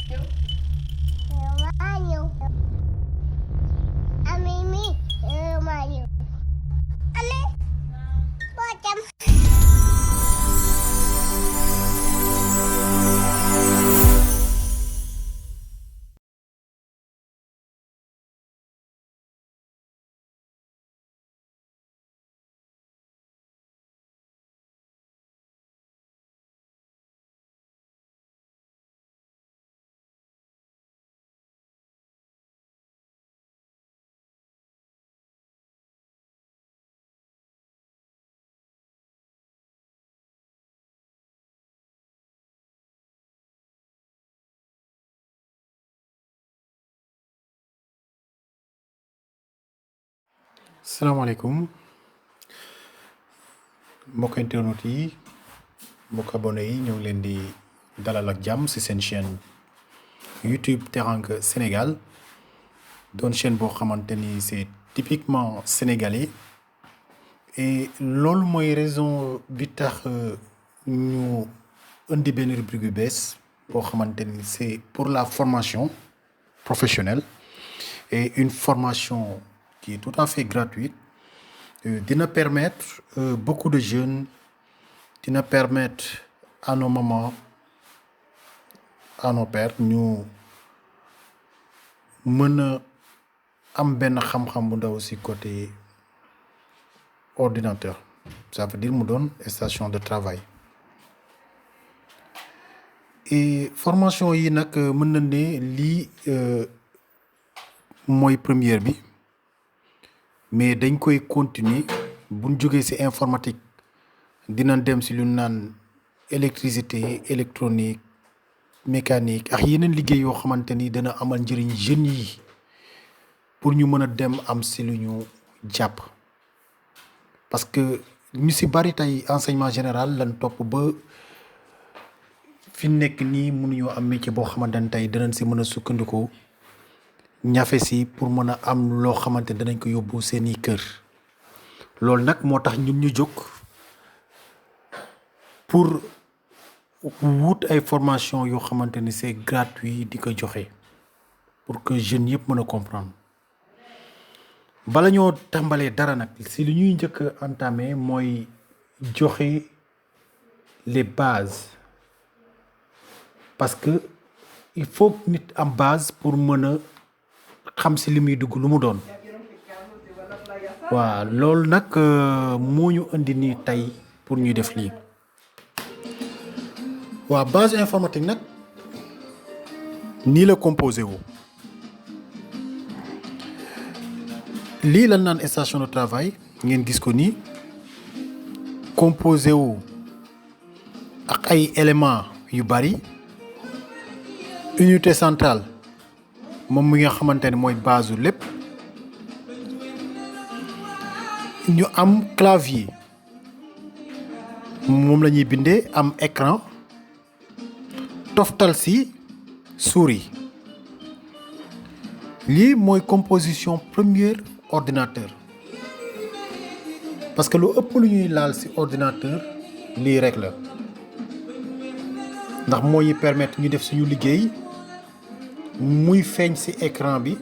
Mario. Mimi. Mario. Ale. Bottom. salaamaaleykum mbokk internet yi mbokk abonné yi ñoo ngi leen di dalal ak jàmm ci seen chaîne YouTube Teranga Sénégal doon chaîne boo xamante ni c'est typiquement sénégalais et loolu mooy raison bi tax ñu indi benn rubrique bu bees boo xamante ni c'est pour la formation professionnelle et une formation qui est tout à fait gratuite dina permettre beaucoup de jeunes dina permettre à nos mamans à nos pères ñu mën a am benn xam-xam bu ndaw ci côté ordinateur ça veut dire mu doon station de travail et formation yi nag mën na ne lii mooy première bi mais dañ koy continuer buñ jógee ci informatique dinañ dem ci lu naan électricité électronique mécanique ak yeneen liggéey yoo xamante ni dana amal njëriñ jeunes yi pour ñu mën a dem am ci lu ñu jàpp parce que ñu ci bari tey enseignement général lañ topp ba fi nekk nii mënuñoo am métier boo xamante ni tey danañ ci mën a sukkandiku ñafe ci pour mën a am loo xamante danañ ko yóbbu seeni kër loolu nag moo tax ñun ñu jóg pour wut ay formation yoo xamante ni c'est gratuit di ko joxe pour que jeunes yëpp mën a comprendre bala ñoo tàmbalee dara nag si li ñuy njëkk a entamé mooy joxe les bases parce que il faut nit am base pour mën a xam si li muy dugg lu mu doon waaw loolu nag moo ñu indi nii tey pour ñuy def lii waaw base informatique nag nii la composé wu lii la naan station de travail ngeen gis ko nii composé wu ak ay éléments yu bari unité centrale moom mi nga xamante ne mooy base lépp ñu am clavier moom la ñuy bindee am écran toftal ci souris lii mooy composition première ordinateur parce que lu ëpp lu ñuy laal ci ordinateur lii rek la ndax moo ñu permettre ñu def suñu liggéey muy feeñ ci écran bi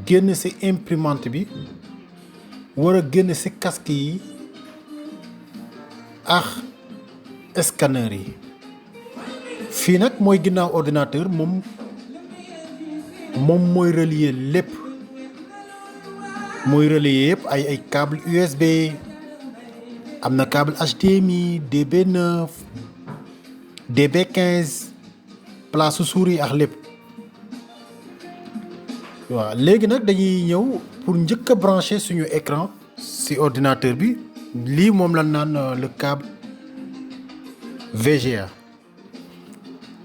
génn ci imprimante bi war a génn ci casque yi ak scanner yi fii nag mooy ginnaaw ordinateur moom mooy relier lépp mooy relier yëpp ay câble USB am na câble HDMI DB9 DB15 place souris ak lépp waaw léegi nag dañuy ñëw pour njëkk a brancher suñu écran ci ordinateur bi lii moom la naan le câble VGA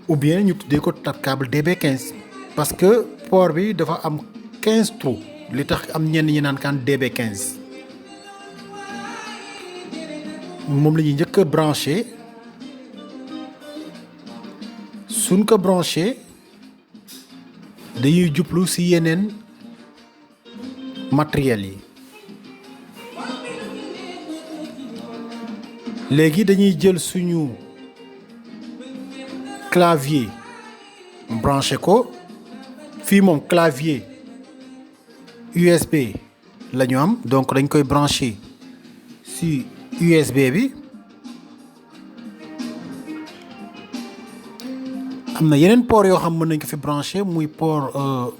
ou bien ñu tuddee ko câble DB15 parce que port bi dafa am 15 trous li tax am ñenn ñi naan kan DB15 moom la ñuy njëkk a branché suñ ko branché dañuy jublu ci yeneen matériel yi léegi dañuy jël suñu clavier branché ko fii moom clavier USB la ñu am donc dañ koy branché si USB bi am na yeneen port yoo xam mën nañ ko fi branché muy port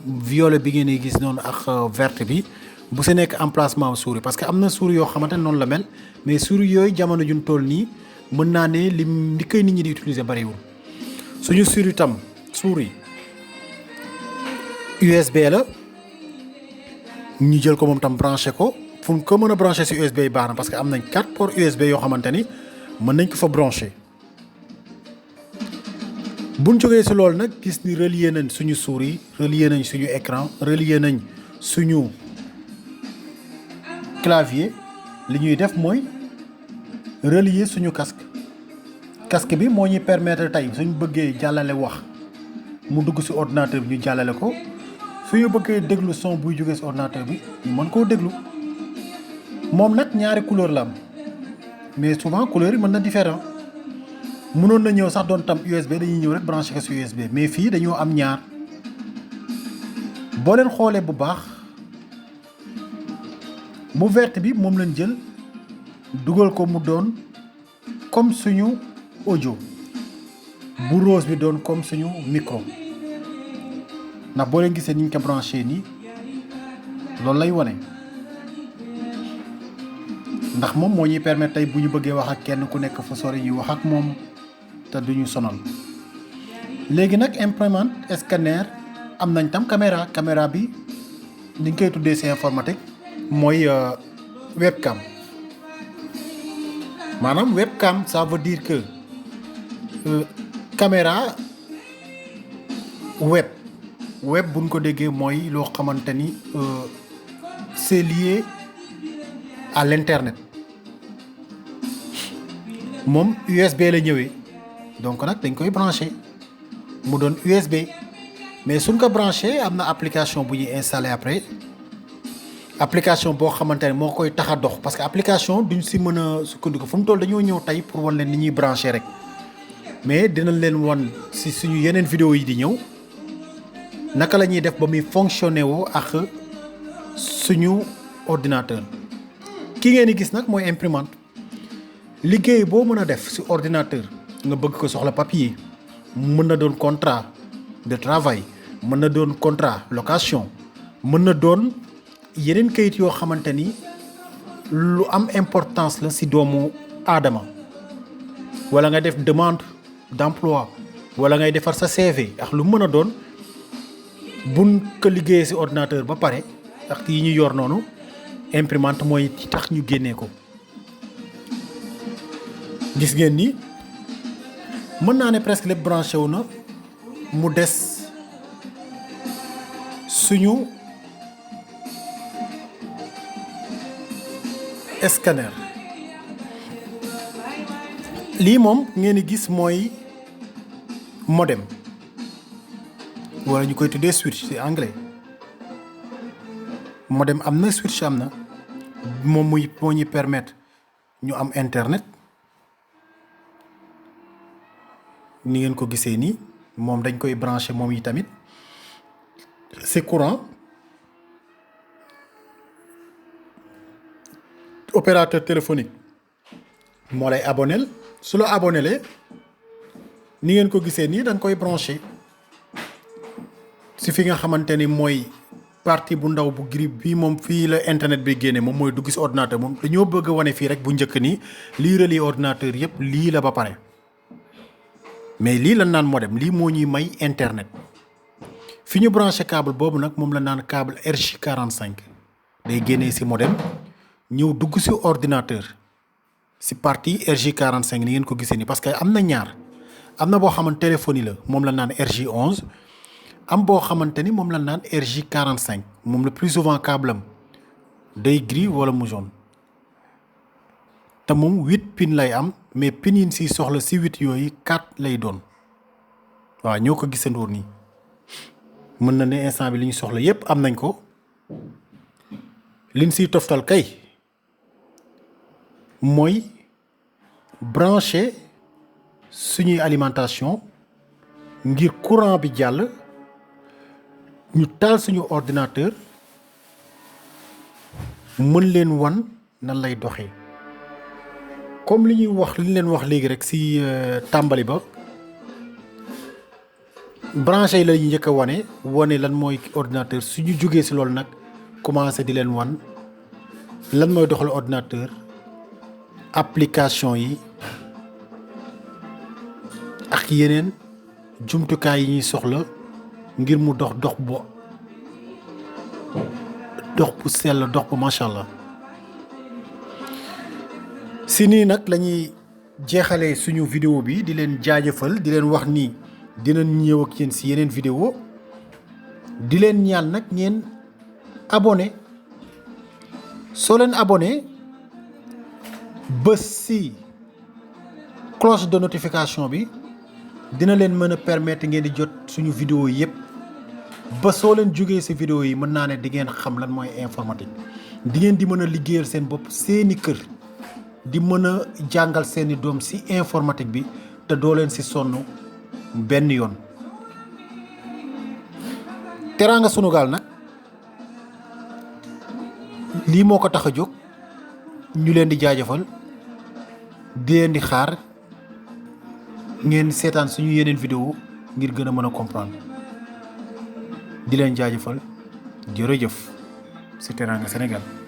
violet bi ngeen di gis noonu ak verte bi bu si nekk emplacement souris parce que am na souris yoo xamante ne noonu la mel mais souris yooyu jamono juñ toll nii mën naa ne li koy nit ñi di utiliser bariwul suñu souris tam souris USB la ñu jël ko moom tam branché ko fu ñu ko mën a branché si USB yi baax na parce que am nañ 4 ports USB yoo xamante ni mën nañ ko fa branché buñ jógee si loolu nag gis ni relier nañ suñu souris relier nañ suñu écran relier nañ suñu clavier li ñuy def mooy relier suñu casque bi moo ñuy permettre tey suñu bëggee jàllale wax mu dugg si ordinateur bi ñu jàllale ko suñu bëggee déglu son buy jógee si ordinateur bi ñu mën koo déglu moom nag ñaari couleur la am mais souvent couleur yi mën na différent mënoon na ñëw sax doon tam USB dañuy ñëw rek branché ko si USB mais fii dañoo am ñaar boo leen xoolee bu baax bu verte bi moom lañ jël dugal ko mu doon comme suñu audio bu rose bi doon comme suñu micro ndax boo leen gisee ni ñu ko branché nii loolu lay wane ndax moom moo ñuy permettre tey bu ñu bëggee wax ak kenn ku nekk fa sori ñu wax ak moom te duñu sonal léegi nag imprimante scanner am nañ tam caméra bi ni ñu koy tuddee ci informatique mooy webcam maanaam webcam ça veut dire que caméra web buñ ko déggee mooy loo xamante ni c'est lié à l'internet moom USB la ñëwee donc nag dañ koy branché mu doon USB mais suñ ko branché am na application bu ñuy installé après application boo xamante ne moo koy tax a dox parce que application duñ si mën a sukkandiku fu mu toll dañoo ñëw tey pour wan leen ni ñuy branché rek mais dinañ leen wan si suñu yeneen vidéo yi di ñëw naka la ñuy def ba muy fonctionné woo ak suñu ordinateur ki ngeen di gis nag mooy imprimante liggéey boo mën a def si ordinateur nga bëgg ko soxla papier mën na doon contrat de travail mën na doon contrat location mën na doon yeneen kayit yoo xamante ni lu am importance la si doomu aadama wala nga def demande d'emploi wala ngay defar sa CV ak lu mën a doon buñ ko liggéeyee si ordinateur ba pare ak yi ñu yor noonu imprimante mooy tax ñu génnee ko gis ngeen ni mën naa ne presque lépp branché wu na mu des suñu scanner lii moom ngeen di gis mooy modem wala ñu koy tuddee switch ci anglais modem am na switch am na moom moo ñuy permettre ñu am internet ni ngeen ko gisee nii moom dañ koy branché moom yi tamit c'est courant opérateur téléphonique moo lay aboneel su la abonelee ni ngeen ko gisee nii da nga koy branché si fi nga xamante ni mooy partie bu ndaw bu gris bi moom fii la internet bi génne moom mooy dugg si ordinateur moom dañoo bëgg a wane fii rek bu njëkk nii lii relier ordinateur yëpp lii la ba pare mais lii la naan modem lii moo ñuy may internet fi ñu branché câble boobu nag moom la naan câble RJ45 day génnee si modem ñëw dugg si ordinateur si partie RJ45 ni ngeen ko gisee nii parce que am na ñaar am na boo xamante téléphonie la moom la naan RJ11 am boo xamante ni moom la naan RJ45 moom le plus souvent câble am day gris wala mu jaune te moom 8 pin lay am mais pin yi si soxla si 8 yooyu 4 lay doon waaw ñoo ko gisandoo nii mën na ne instant bi li ñu soxla yépp am nañ ko liñ siy toftal kay mooy branché suñuy alimentation ngir courant bi jàll ñu taal suñu ordinateur mën leen wan nan lay doxee comme li ñu leen wax léegi rek ci tàmbali ba branché yi la ñu njëkk a wane lan mooy ordinateur suñu jógee ci loolu nag commencé di leen wan lan mooy doxal ordinateur application yi ak yeneen jumtukaay yi ñuy soxla ngir mu dox bu sell dox bu macha allah si nii nag lañuy jeexalee suñu vidéo bi di leen jaajëfal di leen wax ni dinañ ñëw ak yéen si yeneen vidéo di leen ñaan nag ngeen abonné soo leen abonné bës si cloche de notification bi dina leen mën a permettre ngeen di jot suñu vidéo yépp ba soo leen jógee ci vidéo yi mën naa ne di ngeen xam lan mooy informatique di ngeen di mën a liggéeyal seen bopp seeni kër di mën a jàngal seeni doom ci informatique bi te doo leen ci sonn benn yoon. Teranga Sunugal nag lii moo ko tax a jóg ñu leen di jaajëfal di leen di xaar ngeen seetaan suñu yeneen vidéo ngir gën a mën a comprendre di leen jaajëfal jërëjëf ci Teranga Sénégal.